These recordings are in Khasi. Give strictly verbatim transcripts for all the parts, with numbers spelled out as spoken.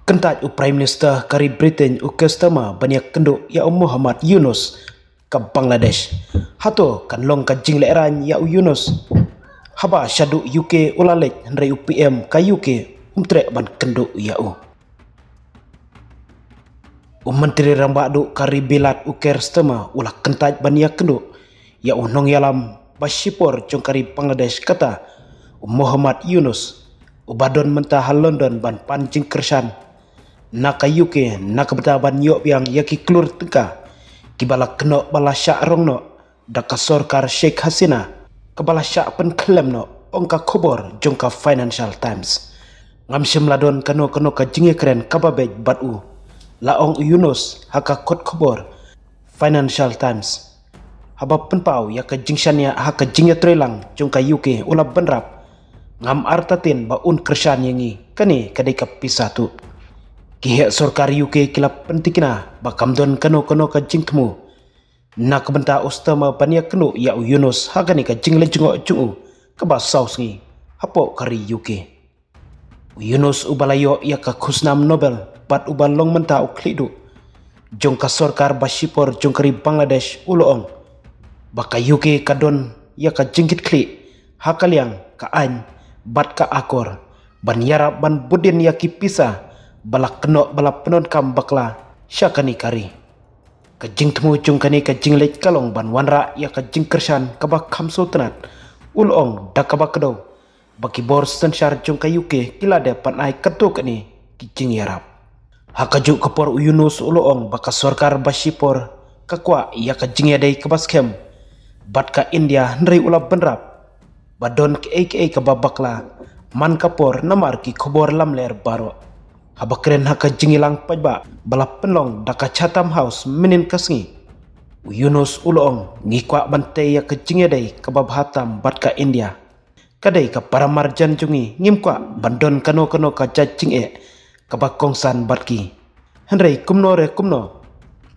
Kyntait u Prime Minister ka ri Britain u Keir Starmer ban ïakynduh ïa u Muhammad Yunus ka Bangladesh. Hato kan long ka jinglehrain ïa u Yunus? Haba shaduh U K u la leit hynrei u P M ka U K um treh ban kynduh ïa u. U Myntri Rangbah Duh ka ri Bilat u Keir Starmer u la kyntait ban ïakynduh ïa u nongïalam ba shipor jong ka ri Bangladesh kata u Muhammad Yunus, uba don mynta ha London ban pan jingkyrshan na ka U K na ka bynta ban ïoh biang ïa ki klur tyngka kiba la kynnoh ba la shah rong noh da ka sorkar Sheikh Hasina, kaba la shah pynkhlem noh, ong ka khubor jong ka Financial Times. Ngam shym la don kano kano ka jingïakren kaba beit bad u, la ong u Yunus ha ka kot khubor Financial Times. Haba pynpaw ïa ka jingshaniah ha ka jingïatreilang jong ka U K u la bynrap, ngam artatien ba un kyrshan ïa ngi, kane ka dei ka pisa tuh. Ki heh sorkar U K ki la pyntikna ba kam don kano kano ka jingthmu na ka bynta u Starmer ban ïakynduh ïa u Yunus ha kane ka jingleit jngoh jong u kaba saw sngi hapoh ka ri U K. U Yunus uba la ïoh ïa ka khusnam Nobel bad uba long mynta u khlieh duh jong ka sorkar ba shipor jong ka ri Bangladesh u la ong ba ka U K ka don ïa ka jingkitkhlieh ha ka liang ka aiñ bad ka akor ban ïarap ban bud dien ïa ki pisa ba la kynnoh ba la pyndonkam bakla sha kane ka ri. Ka jingthmu jong kane ka jingleit ka long ban wanrah ïa ka jingkyrshan kaba kham sngewtynnat, u la ong da kaba kdew ba ki bor synshar jong ka U K ki la dep ban ai katto katne ki jingïarap. Ha kajuh ka por u Yunus u la ong ba ka sorkar ba shipor ka kwah ïa ka jingïadei kaba skhem bad ka India, hynrei u la bynrap ba don kiei kiei kaba bakla man ka por namar ki khubor lamler baroh. Haba kren ha ka jingïalang paidbah ba la pynlong da ka Chatham House mynhynnin ka sngi, u Yunus u la ong, ngi kwah ban tei ïa ka jingïadei kaba bha tam bad ka India. Ka dei ka paramarjan jong ngi, ngim kwah ban don kano kano ka jait jingeh kaba kongsan bad ki. Hynrei kumno re kumno,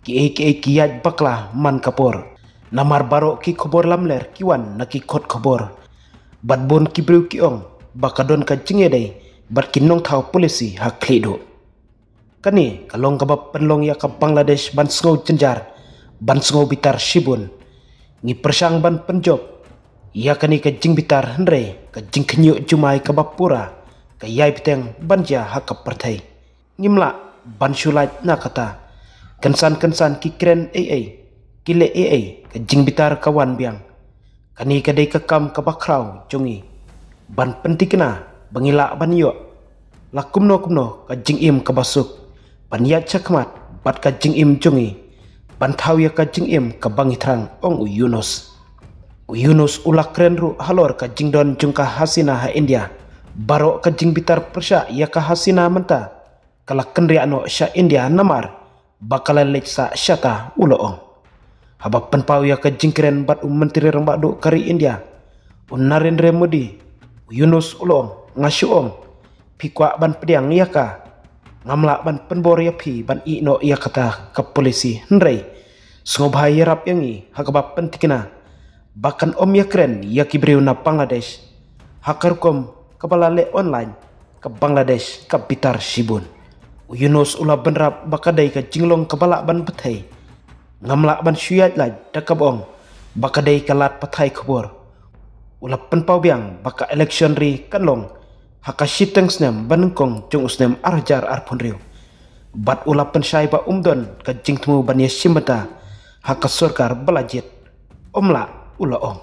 kiei kiei ki ïaid bakla man ka por. Namar baroh ki khubor lamler ki wan na ki kot khubor. Bad bun ki briew ki ong ba ka don ka jingïadei bad ki nongthaw polisi ha khlieh duh. Kane ka long kaba pynlong ïa ka Bangladesh ban sngew jynjar, ban sngew bitar shibun. Ngi pyrshang ban pynjop ïa kane ka jingbitar, hynrei ka jingkhynñiuh jumai kaba pura ka ïai bteng ban jia ha ka pyrthei. Ngim lah ban shu lait na kata. Kynsan kynsan ki kren ei ei, ki leh ei ei, ka jingbitar ka wan biang. Kane ka dei ka kam kaba khraw jong ngi ban pyntikna ba ngi lah ban ïoh la kumno kumno ka jingim kaba suk, ban ïaid shakhmat bad ka jingim jong ngi, ban thaw ïa ka jingim kaba ngi thrang, ong u Yunus. U Yunus u la kren ruh halor ka jingdon jong ka Hasina ha India. Baroh ka jingbitar pyrshah ïa ka Hasina mynta ka la kynriah noh sha India namar ba ka la leit sah shata, u la ong. Haba pynpaw ïa ka jingkren bad u Myntri Rangbah Duh ka ri India u Narendra Modi, u Yunus u la ong, nga shu ong, phi kwah ban pdiang ïa ka, ngam lah ban pynbor ïa phi ban ïeh noh ïa kata ka polisi, hynrei sngewbha ïarap ïa ngi ha kaba pyntikna ba kan ym ïakren ïa ki briew na Bangladesh ha ka rukom kaba la leh online. Ka Bangladesh ka bitar shibun. U Yunus u la bynrap ba ka dei ka jinglong kaba lah ban bthei. Ngam lah ban shu ïaid lait da kaba ong ba ka dei ka lad pathai khubor. U la pynpaw biang ba ka election ri kan long ha ka shiteng snem ba nyngkong jong u snem ar hajar arphew hynriew. Bad u la pynshai ba um don ka jingthmu ban ïashim bynta ha ka sorkar ba la jied. Ym lah, u la ong.